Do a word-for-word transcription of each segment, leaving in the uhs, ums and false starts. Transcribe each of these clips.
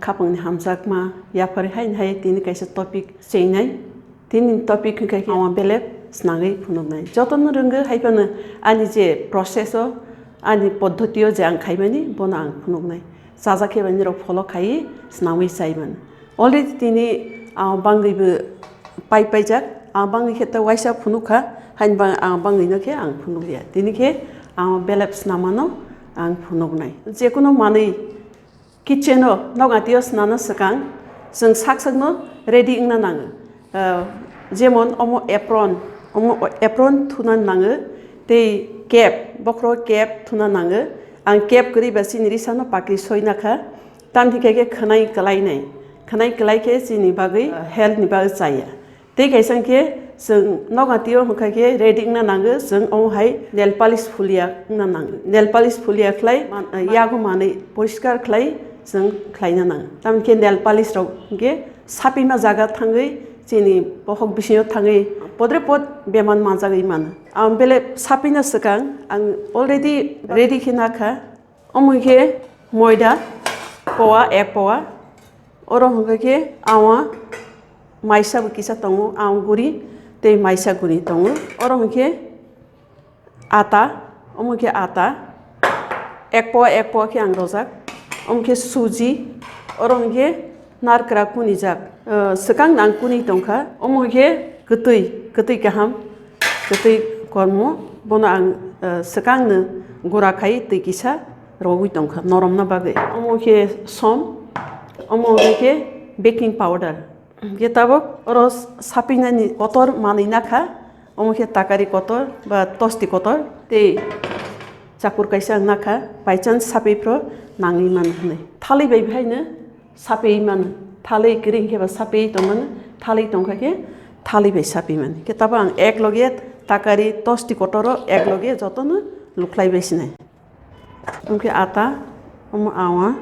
khapangni hamjakma yapharwi haini hai tini kaisa topic chengnai. Tini topic hwnkhe khe ama belep snangwi phunuknai. Jotono rwngwi hai phano ani je process o, ani poddhoti o je ang khaimani, bono ang phunuknai. Chajak khe bini rok follow khaiwi snangwi chai mano. Already tini, ah, bangwibo pai paijak, ah, bangwi khe to waisa phunuk kha, haini bang-, ah, bangwi no khe ang phunuk liya. Tini khe, ah, belep snamano ang phunuknai. Jekunu manwi kitchen o nogatio snana swkang, chwng sak sakno ready wngna nango. Ah, jemon omo apron, omo apron thuna nango, tei cap, bokhoro cap thuna nango. Ang cap kwrwi ba chini risano pakri soina kha. Tamni khe khe khwnai kwlainai. Khwnai kwlai khe chini bagwi, ah, health ni bagwi chaya. Tei kaisa khe chwng nogatio hwnkha khe ready wngna nango, chwng omo hai nail polish phulia wngna nango. Nail polish phulia khlai man-, yago manwi poriskar khlai chwng khlaina nango. Tamni khe nail polish rok hwnkhe sapima jaga thangwi chini bokhok bisingo thangwi podre pod bemar manjagwi mano. Ang belep sapina swkang ang already ready khe nakha. Omo khe moida powa, ek powa. Oro hwnkha khe awa maisa bo kisa tongo, awa guri tei maisa guri tongo. Oro hwnkhe ata, omo khe ata. Ek powa, ek powa khe ang rojak. Omo khe suji, oro hwnkhe narkra kunijak, ah, swkang nang kuni tongkha. Omo khe kwtwi, kwtwi kaham, kwtwi kormo, bono ang, ah, swkangno gura khai twi kisa rogwi tongkha noromna bagwi. Omo khe som, omo hwnkhe baking powder. Hwnkhe tabuk oro sapinani kotor manwi nakha, omo khe takari kotor ba tosti kotor tei chakur kaisa ang nakha, by chance sapipro nangwi mano hwnwi. Thalwi bai haino sapi mano, thalwi kwrwi hwnkhe ba sapi tongmano, thalwi tongkha khe thalwi bai sapi mani. Khe tabuk ang ek loge takari tosti kotoro ek loge jotono lukhlai bai sinai. Omo khe ata, omo awa,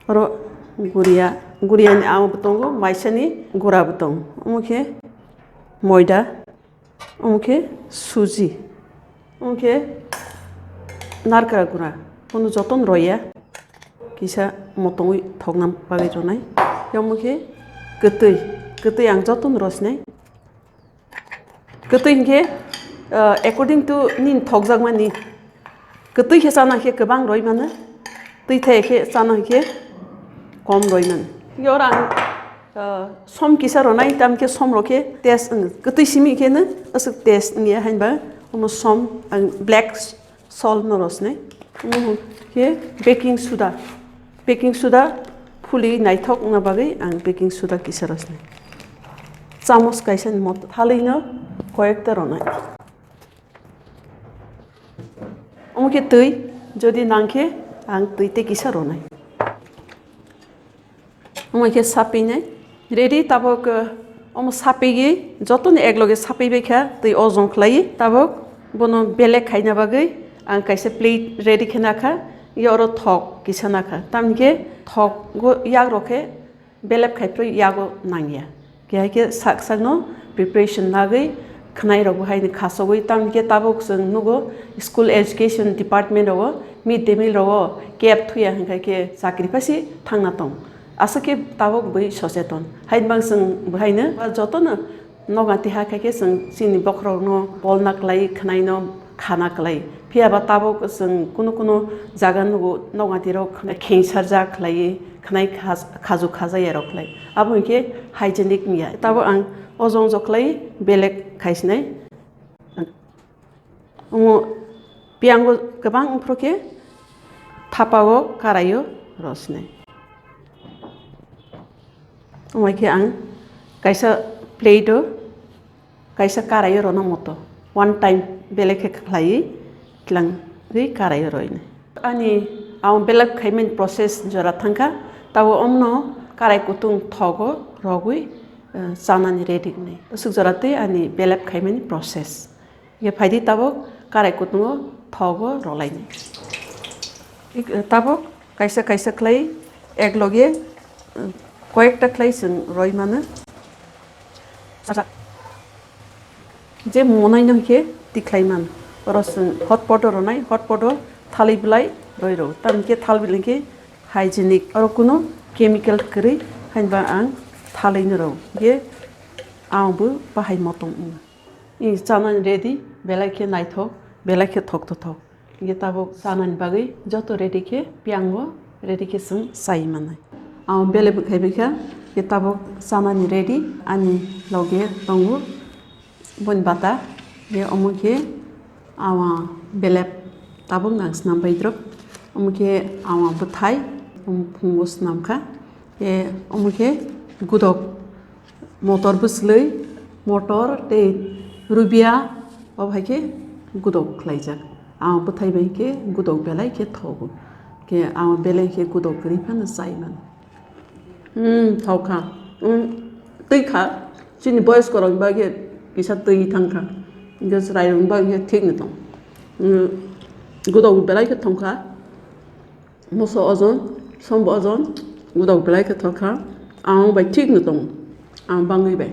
oro guria, guriani awa bo tongo, maisani gura bo tongo. Omo khe moida, omo khe suji, omo khe narkra gura, bono jotono roya, kisa motongwi thokna bagwi ronai. Omo khe kwtwi, kwtwi ang jotono rosinai. Kwtwi hinkhe, ah, according to nini thokjakmani, kwtwi khe chana khe kwbang roi mano, twi thai khe chana khe kom roi mano. Hinkhe oro ang, ah, som kisa ronai, tamkhe som rok khe taste wng, kwtwi simi khe no aswk taste wngya, hainba omo som ang black salt no rosnai. Omo khe baking soda, baking soda phuli naithok wngna bagwi ang baking soda kisa rosnai. Chamos kaisa ni moto thalwi no koyekta ronai. Omo khe twi, jodi nang khe ang twi tei kisa ronai. Omo khe sapinai. Ready tabuk, uh, omo sapigwi jotono ekloge sapibai kha, twi ojong khlaiwi. Tabuk bono belek khaina bagwi ang kaisa plate ready khe nakha, ya oro thok kisa nakha. Tamni khe thok go yak rok khe belep khai phuru yago nangya. Khe hai khe sak sakno preparation nagwi khwnai rok bo haino khasogwi, tamni khe tabuk chwng nugo school education department rogo mid day meal rogo cap thuya hwnkha khe chakri phasi thangna tong. Aswk khe tabuk bui socheton. Hainbang chwng bwhaino jotono nogati ha khaikhe chwng chini bokhorokno bolna kwlai, khwnaino khana kwlai. Phiya ba tabuk chwng kunu kunu jaga nugo nogati rok khwna-, khengsarjak khlaiwi, khwnai khas-, khaju khajaya rok khlai. Abo hinkhe hygienic wngya. Tabuk ang ojong jok khlai belek khaisinai. Omo piyango kwbang wngphru khe thapao karaio rosnai. Omo khe ang kaisa plate o kaisa karaio rona moto one time belek khe khlaiwi tlangwi karaio roinai. Ani ang belek khaimani process jora thangkha, tabo omno karai kutung thogo rogwi, eh, chanani ready wngnai. Aswk jora twi ani belek khaimani process. Ye phaidi tabuk karai kutungo thogo rolaini. Ik-, tabuk kaisa kaisa khlai ek loge, eh, koyekta khlai chwng roi mano. Je monai no khe tikhlai man. Oro chwng hot pot o ronai, hot pot o thalwi belai roi rw. Tamni khe thalwi belai khe hygienic. Oro kuno Chemical kwrwi hainba ang thalwi no rw ye ang bo bahai motong wng. Chanani ready, belai khe naithok, belai khe thoktothok. Hingke tabuk chanani bagwi joto ready khe piyango ready khe chwng chai manai. Ang bele bwkhai bwkha, hingke tabuk chanani ready ani loge tongo boni bata. Hingke omo khe awa belep tabuk nang snam bai drop. Omo khe awa bwthai, omo phungo snam kha. Hingke omo khe gudok. Motor bwswlwi, motor tei rubia, o hai khe gudok khlaijak. Ang bwthai bai khe gudok belai khe thogo. Khe ang belai khe gudok kwrwi phano chai mano. Hmm, thok kha. Hmm, twi kha. Chini boyos korok ba khe kisa twi thang kha. Hingke chwrai rok ba khe thik no tong. Hmm, gudok belai khe thong kha. Moso ojon, sombo ojon, gudok belai khe thok kha. Ang bai thik no tongo. Ang bangwi bai.